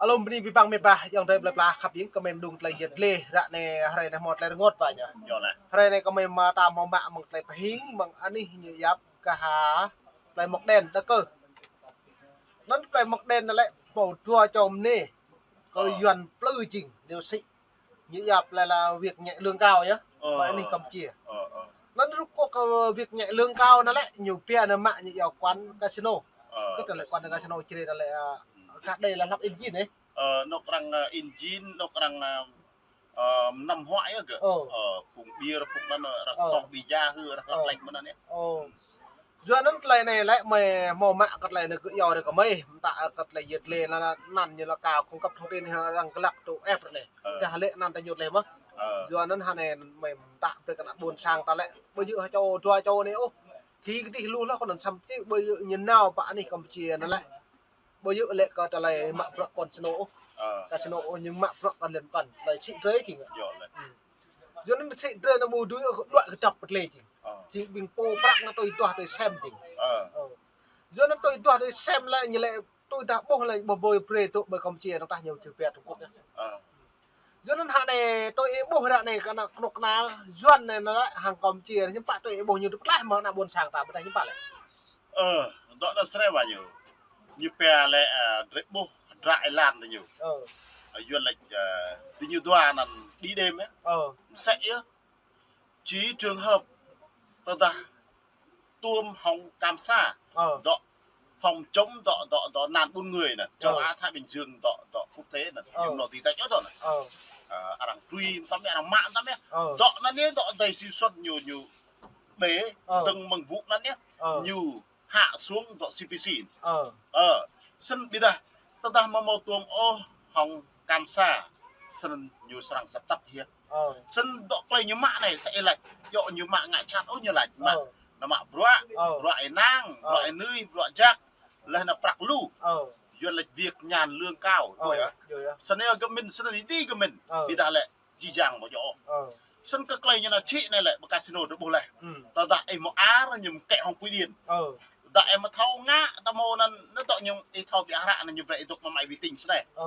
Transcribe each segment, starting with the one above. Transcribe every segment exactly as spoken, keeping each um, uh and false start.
Alum bơni abih bang mơ̆ ƀah, ayŏng adơi plơi pla khăp ƀing, kơmơi mơdung tơlơi yet lĕ, ră anai hrơi anai hmâo tơlơi rơngot wa ñu. Yơh lĕ. Hrơi anai kơmơi mă tam hmâo mă mơ̆ng tơlơi pơhing, mơ̆ng anih ñu yap kơ ha plơi Mok Đen Đak Kơ. Anŭn plơi Mok Đen anŭn lĕ hmâo dua čô mơnê. Kơ Yuan plư jing, ñu sĭ. Ñu yap lĕ là việc nhẹ lương cao yơh. Mă anih Campuchia. Anŭn rŭk kơ việc nhẹ lương cao anŭn lĕ, ñu pia anŭn mă ñu yua quán casino. Kơ tơlơi quán casino črê anŭn lĕ, à, kah đei là hlăp engine ih. Ơ, anŏ arăng, ơ, engine, anŏ arăng, ơ, ơ, mơnam huă yơh gơ̆. Ơ, phung beer, phung anŭn, arăng soh bia hư, arăng hlăp lĕ mơnam yơh. Yua anŭn tơlơi anai lĕ mơi hmâo mă kơ tơlơi anai gơ̆ yua rơkâo mơi, mơta kơ tơlơi yet lĕ anŭn, anŭn ñu là kâo cung cấp thông tin hăng arăng glăk tŭ ĕp anai. Kah lĕ anŭn ta ñŭt lĕ mơ̆. Yua anŭn hơnai mơi mơta brơi kơ ană ƀôn sang ta lĕ. Ƀu djơ̆ ha čô dua čô anai ôh. Kơ kơdih lu lah kơ anŭn săm čih ƀu djơ̆ ñu nao pơ anih Campuchia anŭn lĕ. Ƀu djơ̆ lĕ kơ tơlơi mă bruă casino ôh. Casino ôh ñu mă bruă kơ lŏn păn. Tơlơi sĭ drơi jing. Yơh lĕ. Yua anŭn sĭ drơi anŭn ƀu dưi ôh, đuaĭ kơdŏp pơtlê jing. Jing ƀing pô prăk anŭn tui duah tui sem jing. Yua anŭn tui duah tui sem lĕ ñu lĕ tui dah ƀuh lĕ ƀuh ƀơi brơi tŭ ƀơi Campuchia anŭn tah ñu čư̆ pia Trung Quốc yơh. Yua anŭn hơnai tui ih ƀuh ră anai kơ ană kơnuk kơna Yuan anai anŭn lĕ hăng Campuchia ñu pă tui ih ƀuh ñu tŭ pơklaih mơ̆ ană ƀôn sang ta ƀu dah ñu pă lĕ. Ơ, dŏ anŭn srĕ wa ñu. Ñu pia lĕ, ơ, drơi ƀuh dră ih lan tơ ñu. Ơ. Ơ, Yuan lĕ, ơ, tơ ñu dua anŭn đi đêm yơh. Ơ. Msĕ yơh. Chỉ trường hợp tơdah tuôm hŏng Kam Sa. Ơ. Dŏ phòng chống dŏ, dŏ, dŏ nạn buôn người anŭn. Châu Á, Thái Bình Dương dŏ, dŏ quốc tế anŭn. Ơ. Yua anŭn tơdah čô dŏ anŭn. Ơ. Ơ, arăng trui mơtam yơh, arăng mă mơtam yơh. Ơ. Dŏ anŭn yơh, dŏ adơi Siu Xuân ñu, ñu bê, dơ̆ng mơ̆ng vuk anŭn yơh. Ơ. Ñu hạ xuống dŏ C P C. Ơ. Ơ, snăn ƀiădah, tơdah mă hmâo tuôm ôh hŏng Kam Sa, snăn ñu srăng djăp tăp hiăp. Ơ. Snăn dŏ tơlơi ñu mă anai, sa ih laĭ, djŏ ñu mă ngă čăt ôh ñu laĭ, mă. Ơ. Anăm mă bruă, bruă ih năng, bruă ih nui, bruă jak, laih anŭn prăk lu. Ơ. Yuan laĭ việc nhàn lương cao, ơ, ƀuh yơh. Yơh, yơh. Snăn yơh gơ̆ mĭn, snăn ih đĭ gơ̆ mĭn. Ơ. Ƀiădah lĕ, jih jang ƀu djơ̆ ôh. Ơ. Snăn kơ tơlơi ñu nao čih anai lĕ, ƀơi casino drơi ƀuh leh. Tơdah ih mơ̆ ar ñu mơkĕ hŏng pui điện. Ơ. Dah ih mơ̆ thâo ngă, ta mơ̆ anŭn, anŭn dŏ ñu ih thâo ƀiă hră anŭn ñu brơi ih dŏ mă mai vi tinh snei. Ơ.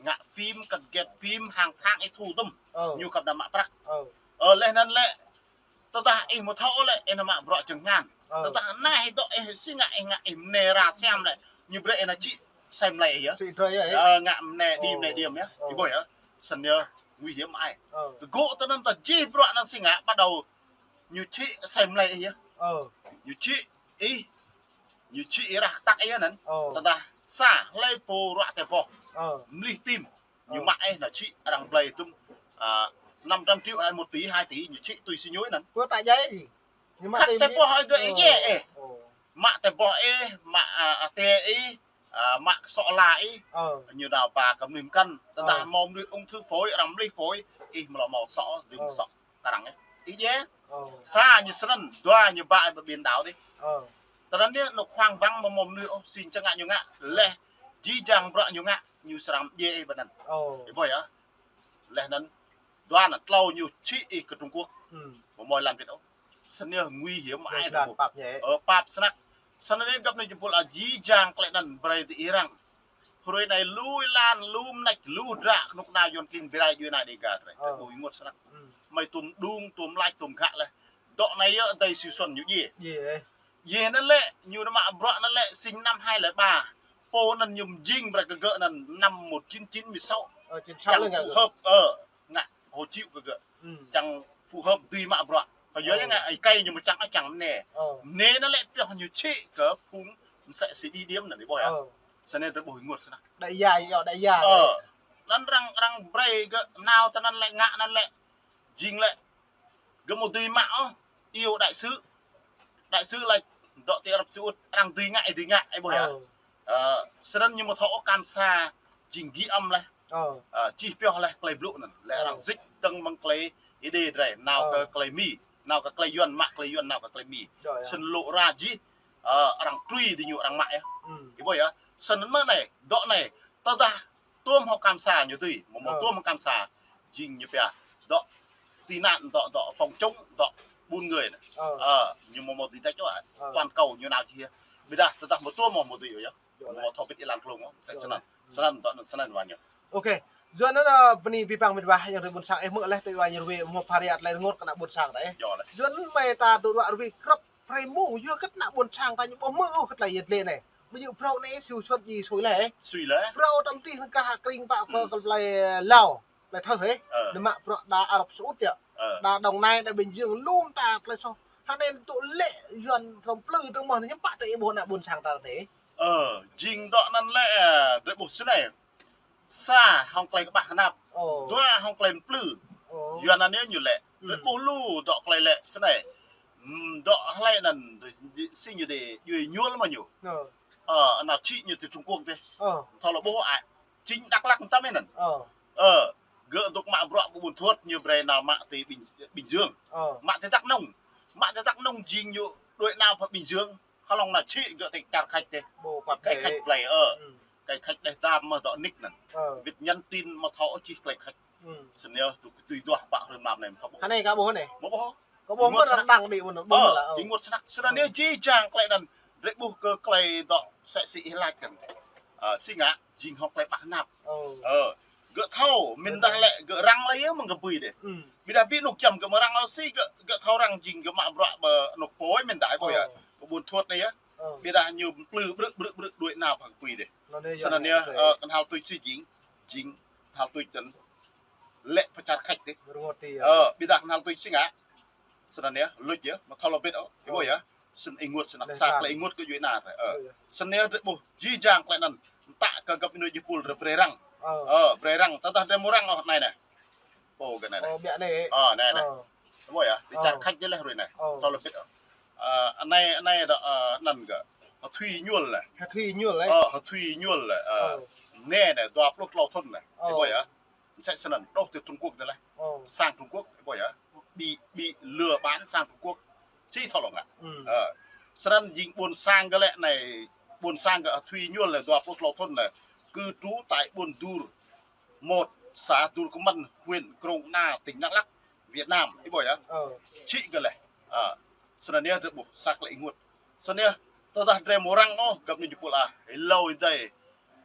Ngă phim, cắt ghép phim, hàng tháng ih thu tŭm. Ơ. Ñu kăp anăm mă prăk. Ơ. Ơ, laih anŭn lĕ, tơdah ih mơ̆ thâo lĕ, ih anăm mă bruă čơngăn. Ơ. Tơdah anai ih dŏ ih si ngă, ih ngă, ih mơnê ra sem lĕ, ñu brơi ih nao čih sem lĕ ih yơh. Sĭ drơi yơh. Ơ, ngă mơnê, đi mơnê điêm yơh. Ơ. Ih ƀuh yơh. Snăn yơh, nguy hiểm ai. Ơ. Kơ gơ̆ tơ anŭn ta jih bruă anŭn si ngă, bắt đầu ñu čih sem lĕ ih yơh. Ơ. Ñu čih ih, ñu čih ih rah tăk ih anŭn. Ơ. Tơdah sa hlơi pô ruă tơboh. Ơ. Mlih tim. Ñu mă ih nao čih arăng blơi tŭm, à, năm trăm triệu hay một tỷ, hai tỷ, ñu čih tui si ñu anŭn. Pơ ta jai ih. Ñu mă khăt tơboh ih dŏ ih jai ih. Ơ. Mă tơboh ih, mă, à, à, tê ih, à, mă kơsŏ la ih. Ơ. Ñu nao ba kơ mlih mkăn. Tơdah hmâo mlih ung thư phổi, arăng mlih phổi, ih mlâo hmâo sŏ, dưm sŏ. Kơ arăng ih. Ih jai. Ơ. Sa ñu snăn, dua ñu ba ih ƀơi biển đảo dih. Ơ. Tơ anŭn yơh, anŏ hoang vắng mơ̆ mơnuih ôh, sĭ čang ngă ñu ngă, laih jih jang bruă ñu ngă, ñu srăng djai ih ƀơi anŭn. Ơ. Ih ƀuh yơh. Laih anŭn, dua anŭn tlâo ñu čih ih kơ Trung Quốc. Mơ̆ mơi lăn Việt ôh. Snăn yơh nguy hiểm ai. Ơ, pap snăk. Snăn yơh găp anai jơpul a jih jang tơlơi anŭn brơi tơ ih arăng. Hrơi anai lu êlan, lu mnêč, lu dră, kơnuk kơna Yuan klin brai djuai anai Dega tơlơi. Ơ. Tơlơi ƀu ih ênguôt snăk. Mơi tuôm đung, tuôm lač, tuôm gak leh. Dŏ anai yơh adơi Siu Xuân ñu djai. Djai, ơ. Djai anŭn lĕ, ñu nao mă bruă anŭn lĕ, sinh năm hai lẻ ba. Pô anŭn ñu mjing brơi kơ gơ̆ anŭn năm một chín chín mươi sáu. Ơ, chín sáu. Čang phù hợp, ơ, ngă hộ chiếu kơ gơ̆. Čang phù hợp dưi mă bruă. Kơ yua ngă ih kơi ñu mơčang, ơ, čang mơnê. Ơ. Mơnê anŭn lĕ pioh ñu čih kơ phung msĕ si đi điếm anŭn ih ƀuh yơh. Ơ. Snăn drơi ƀuh ih ênguôt snăk. Đại gia, yơh, đại gia. Ơ. Anŭn arăng, arăng brơi gơ̆ nao tơ anŭn lĕ ngă anŭn lĕ. Jing lĕ. Gơ̆ mơ̆ dưi mă ôh, iâu đại sứ. Đại sứ lač dŏ ti Arab Saudi, arăng dưi ngă, ih dưi ngă, ih ƀuh yơh. Ơ. Ơ, snăn ñu mơ̆ thâo ôh Kam Sa, jing ghi âm leh. Ơ. Ơ, čih pioh leh tơlơi blŭ anŭn. Leh arăng dịch dơ̆ng mơ̆ng tơlơi Êđê drơi, nao kơ tơlơi Mi, nao kơ tơlơi Yuan, mă tơlơi Yuan, nao kơ tơlơi Mi. Yơh, yơh. Snăn lŏ ra jih, ơ, arăng trui di ñu arăng mă yơh. Ih ƀuh yơh. Snăn mơ̆ anai, dŏ anai, tơdah tuôm hŏng Kam Sa ñu dưi, mơ̆ mơ̆ tuôm hŏng Kam Sa, jing ñu pia, dŏ tị nạn, dŏ, dŏ phòng chống, dŏ buôn người anŭn. Ơ. Ơ, ñu mơ̆ mơ̆ dưi tĕč ôh, toàn cầu ñu nao čih. Ƀiădah tơdah mơ̆ tuôm mơ̆ mơ̆ dưi yơh. Mơ̆ mơ̆ thâo bĭt êlan klông ôh, msĕ snăn. Snăn, tŏ anăn snăn wa ñu. Ok. Yua anăn, ơ, bơni abih bang mĭt wa, ayŏng adơi ƀuôn sang ih hmư̆ leh, tui wa ñu rơwe, mơ̆ phara tơlơi rơngot kơ ană ƀuôn sang ta ih. Yơh leh. Yua anăn mơi ta tŭ ruă rơwe krăp prei mông, yua kơ ană ƀuôn sang ta ñu ƀu hmư̆ ôh kơ tơlơi yet lĕ anai. Ƀu djơ̆ phrâo anai, sui suat ji sui leh. Sui leh. Phrâo tăm tih nơ̆ng kah kring pă kơ, hmm, kơ plei Lao. Plei Thơ hĕ. Ơ. Nao mă bruă đa Arab Saudi yơh. Ơ. Đa Đồng Nai, đa Bình Dương, lŏm ta plei soh. Hă anai tŭ lĕ Yuan rŏng plư tơ̆ng mơ̆n, hiư̆m pă tơ ih ƀuh ană ƀuôn sang ta anai. Ơ, jing dŏ anăn lĕ, ơ, drei ƀuh snei. Sa hŏng klei kƀah knap. Ơ. Dua hŏng klei plư. Ơ. Yuan anai ñu lĕ. Drei, hmm, ƀuh lu dŏ klei lĕ snei. Hmm, dŏ hlei anăn, si ñu dê, djuai ñuôl mă ñu. Ơ. Ơ, ană čih ñu ti Trung Quốc dê. Ơ. Thâo lŏ ƀuh ai. Jing Dak Lak mtam anăn. Ơ. Ơ, gơ̆ dôk mă bruă ƀu ƀun thuôt ñu brei nao mă ti Bình, Bình Dương. Ơ. Mă ti Dak Nông. Mă ti Dak Nông jing ñu đuaĭ nao pơ Bình Dương. Hlŏng nao čih gơ̆ ti čar Khač tê. Ƀu pă kơ Khač, Khač plei, ơ. Hmm. Kơ Khač đeh dam mơ̆ dŏ nik anăn. Ơ. Wĭt nhắn tin mă thâo čih klei Khač. Hmm. Snei yơh tŭ kơ tui duah pă hrơi mlam anai mă thâo ƀuh. Hă anai ka ƀuh anai. Ƀuh ƀuh. Ka ƀuh mơ̆n arăng đăng đĭ ƀuh anăn, ƀuh mơ̆n lah, ơ. Ih ênguôt snăk. Snăn yơh jih jang klei anăn. Drei ƀuh kơ klei dŏ msĕ si ih lač kăn. Ơ, si ngă, jing hŏng klei kƀah knap. Ơ. Ơ, gơ̆ thâo, mĭn dah lĕ, gơ̆ răng lĕ yơh mơ̆ng kơ bui dê. Hmm. Ƀiădah ƀing anôk čăm gơ̆ mơ̆ răng ôh si, gơ̆, gơ̆ thâo răng jing gơ̆ mă bruă ƀơ anôk pô mĭn dah ih ƀuh yơh. Ơ. Kơ ƀun thuôt anai yơh. Ơ. Ƀiădah ñu plư brư̆ brư̆ brư̆ đuaĭ nao pơ kơ bui dê. Anăn yơh, snăn yơh, ơ, knhal tuč si jing, jing knhal tuč anăn lĕ pơ čar Khač tê. Rơngot tê yơh. Ơ, ƀiădah knhal tuč si ngă. Snăn yơh, luč yơh, mă thâo lŏ bĭt ôh. Ih ƀuh yơh. Snăn ih ênguôt snăk, sa klei ih ênguôt kơ djuai nar. Ơ. Snăn yơh drei ƀuh jih jang klei anăn. Mtă kơ găp djuê ih pul drei brei răng. Ơ. Ơ, brei răng. Tơdah drei mâo răng ôh anai neh. Ơ, gơ̆ anai neh. Ơ, ƀiă anai. Ơ, anai neh. Ơ. Ih ƀuh yơh, ti čar Khač dê leh hrơi anai. Ơ. Thâo lŏ bĭt ôh. Ơ, anai, anai dŏ, ơ, anăn gơ̆. Hơthui Ñuôl leh. Hơthui Ñuôl leh. Ơ, Hơthui Ñuôl leh. Ơ. Ơ. Anai neh, dua pluh klâo thŭn neh. Ơ. Ih ƀuh yơh. Msĕ snăn, dŏ ti Trung Quốc dê leh. Ơ. Sang Trung Quốc, ih ƀuh yơh. Ƀĭ, ƀĭ lừa bán sang Trung Quốc. Si thâo lŏ ngă. Hmm. Ơ. Snăn jing ƀuôn sang gơ̆ lĕ anai, ƀuôn sang gơ̆ Hơthui Ñuôl leh dua pluh klâo thŭn leh. Cư trú tại Buôn Dur một, xã Dur Kmăn, huyện Krông Ana, tỉnh Đắk Lắk, Việt Nam. Ih ƀuh yơh. Ơ. Čih gơ̆ leh. Ơ. Snăn yơh drei ƀuh sa klei ih ênguôt. Snăn yơh, tơdah drei mâo răng ôh, găp djuê ih pul ah. Ih lâo ih dê.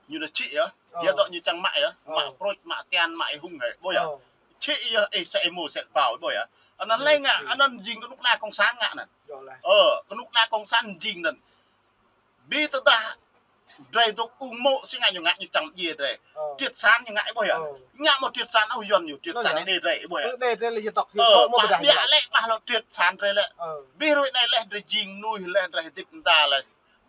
Ñu nao čih yơh. Ơ. Yơh dŏ ñu čang mă yơh. Ơ. Mă prôč, mă tian, mă ih hŭng hĕ. Ƀuh yơh. Ơ. Čih yơh, ih msĕ ih mâo msĕ ƀâo, ih ƀuh yơh. Anăn lĕ ngă, anăn jing kơnuk kna kông sản ngă anăn. Yơh leh. Ơ, kơnuk kna kông sản jing anăn. Bi tơdah drei dôk ung mô̆ si ngă ñu ngă ñu čang djiê drei. Ơ. Triệt sản ñu ngă, ih ƀuh yơh. Ơ. Ngă mâo triệt sản ôh Yuan ñu, triệt sản anei đe drei, ih ƀuh yơh. Ơ, đe drei lĕ dân tộc thiểu số mâo ƀiă lĕ, ƀah lŏ triệt sản drei lĕ. Ơ. Bi hruê anei leh drei jing mnuih leh drei hơdip mda leh.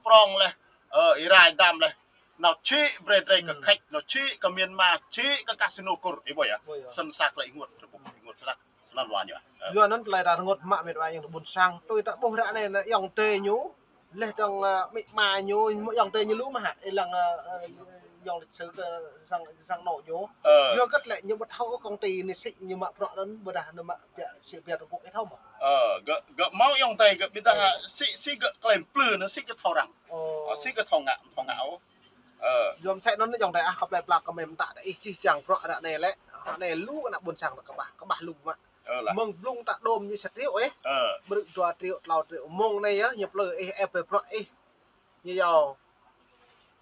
Prŏng leh, ơ, ih rai dam leh. Nao čih brei drei kơ Khač, nao čih kơ Myanmar, čih kơ casino Kur, ih ƀuh yơh. Ih ƀuh yơh. Snăn sa klei ih ênguôt, drei ƀuh ih ênguôt snăk. Snăn wa ñu. Ơ. Yua anăn tơlơi ta rơngot mă mĭt wa ayŏng adơi ƀuôn sang, tui ta ƀuh ră anei anăn ayŏng adơi ñu, leh dơ̆ng, ơ, amĭ ama ñu, mâo ayŏng adơi ñu lu mơ̆ hă, ih lăng, ơ, ơ, ayŏng lịch sử kơ sang, sang anŏ ñu. Ơ. Yua kơ lĕ ñu ƀu thâo công ty anei sĭ ñu mă bruă anăn, ƀiădah ñu mă biă, sĭ biă Trung Quốc ih thâo mơ̆. Ơ, gơ̆, gơ̆ mâo ayŏng adơi gơ̆ ƀiădah sĭ, sĭ gơ̆ klei plư anăn sĭ gơ̆ thâo răng. Ơ. Ơ, sĭ gơ̆ thâo ngă, thâo ngă ôh. Ơ. Yua msĕ anăn ayŏng adơi ah, kơ plei pla kơ mơi mtă ta ih jih jang bruă ră anei lĕ, ră anei lu ană ƀuôn sang ta kƀah, kƀah lu mă. Ơ lah. Mơ̆ng blung ta đôm ñu sa triệu ih. Ơ. Brư̆ dua triệu, klâo triệu. Mơ̆ng anei yơh, ñu plư ih, ih brơi bruă ih. Ñu yua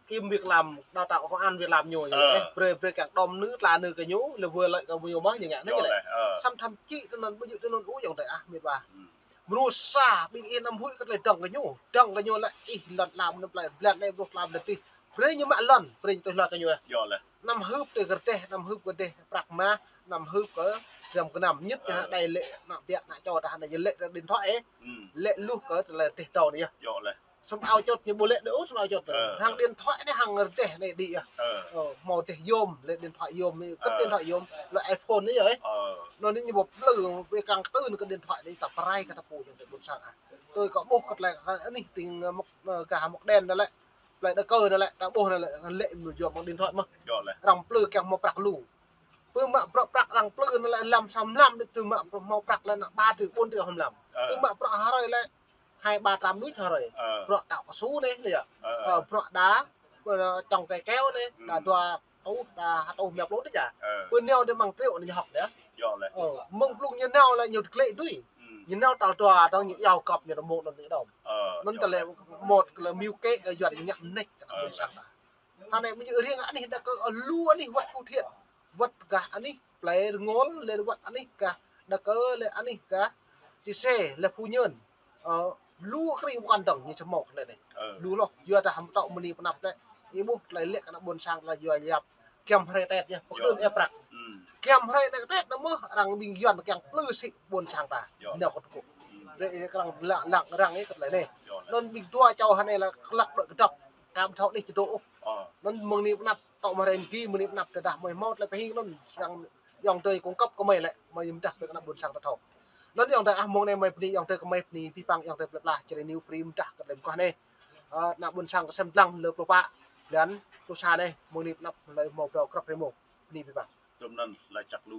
kiếm việc làm, đào tạo công ăn việc làm ñu, ơ, ih brơi, brơi kiăng đôm nư, tla nư kơ ñu, lĕ vừa lợi kơ ñu mơ̆ ñu ngă anăn. Yơh lĕ. Leh, ơ. Samơ̆ thậm chí tơ anăn, ƀu djơ̆ tơ anăn ôh ayŏng adơi ah, mĭt wa. Hmm. Mrô sa, ƀing ih anăm huĭ kơ tơlơi dơ̆ng kơ ñu. Dơ̆ng kơ ñu lĕ ih lŏn tlam anăn plei, blan anei mrô tlam anăn tih. Brơi ñu mă lŏn, brơi ñu tui hluai kơ ñu. Yơh leh. Anăm hưp tơ kơ rơdêh, anăm hưp kơ rơdêh prăk mah, anăm hưp kơ dram gơnam. Nhất, ơ, ñu đei lĕ ană biă, ană čô ta anei ñu lĕ điện thoại ih. Hmm. Lĕ luh kơ tơlơi rơdêh tâo anei yơh. Yơh leh. Sum ao čôt ñu ƀu lĕ đơ, sum ao čôt. Ơ. Hăng điện thoại anei hăng rơdêh anei đĭ yơh. Ơ. Ơ, mâo rơdêh yôm, lĕ điện thoại yôm, kơ, ơ, điện thoại yôm, lĕ iPhone anei yơh. Ơ. Anŭn anei ñu ƀu plư, ƀu kiăng kơtưn kơ điện thoại anei ta pơrai kơ ta pô ayŏng adơi ƀuôn sang ah. Tui kơ ƀuh kơ tơlơi, ơ, anei tĭng, ơ, mŏk, ơ, gah Mŏk Đen anăn lĕ. Plei Đa Kơ anăn lĕ, ta ƀuh anăn lĕ, lĕ ñu yua mơ̆ng điện thoại mơ̆. Yơh leh. Arăng plư kiăng mâo prăk lu. Pơ mă bruă prăk arăng plư anăn lĕ lăm sa mlam đĭ tơ mă bruă mâo prăk lĕ anăn ba triệu, bốn triệu sa mlam. Ơ. Pơ mă bruă hrơi lĕ hai ba trăm đuč hrơi. Ơ. Bruă đăo kơsu anei, anei yơh. Ơ. Ơ, bruă đa, ơ, čŏng kơi kéo anei, đa, hmm, dua rơtuh, đa ha rơtuh mia pluh đuč yơh. Ơ. Pơ nao đĭ mơ̆ng triệu anăn ñu hŏk yơh. Yơh leh. Ơ, mơ̆ng blung ñu nao lĕ ñu glĕ tui. Hmm. Ñu nao tal dua dơ̆ng ñu iâu găp ñu rơmông anăn ñu đom. Ơ, anŭn yơh ta lĕ leh. Một kơ lĕ mưu kế kơ Yuan ñu ngă mnêč kơ ană, ơ, ƀuôn sang ta. Hơnai ƀing ñu riêng anih đa kơ, ơ, lu anih wăt Phú Thiện. Wăt gah anih plei Rơngol, lĕ wăt anih gah đa kơ, lĕ anih gah Čư̆ Sê, lĕ Phú Nhơn. Ơ, lu krĭng pơkŏn dơ̆ng ñu čơmok lĕ anai. Lu hloh, yua dah hăm tŏ mơni pơnăp lĕ. Ih ƀuh tơlơi lĕ kơ ană ƀôn sang tơlơi yua yap. Kiăm hrơi Tết ñu, pơkơdun ih prăk. Kiăm hrơi anai Tết anai mơ̆, arăng ƀing Yuan kiăng plư sĭ ƀôn sang ta. Nao kơ tơkŭ. Rĕ arăng lăng, lăng arăng ih kơ tơlơi anai. Anŭn ƀing dua čô hơnai lĕ lăk đuaĭ kơdŏp. Kăm thâo anih čơdŏ ôh. Anŭn mơni pơnăp, tŏ mơ̆ hrơi mơgi mơni pơnăp tơdah mơi hmâo tơlơi pơhing anŭn sang ayŏng adơi cung cấp kơ mơi lĕ, mơi mơdah brơi kơ ană ƀôn sang ta thâo. Anŭn ayŏng adơi ah mông anai mơi bơni ayŏng adơi kơ mơi bơni abih bang ayŏng adơi plơi pla Jrai News Free mơdah kơ tơlơi mơguah anai. Ơ, ană ƀôn sang kơ sem dlăng lơ pluh pă, blan pluh sa anai, mơni pơnăp lơi hmâo brơi krăp hrơi mông. Bơni abih bang. Tơm anŭn lăi čăk lu.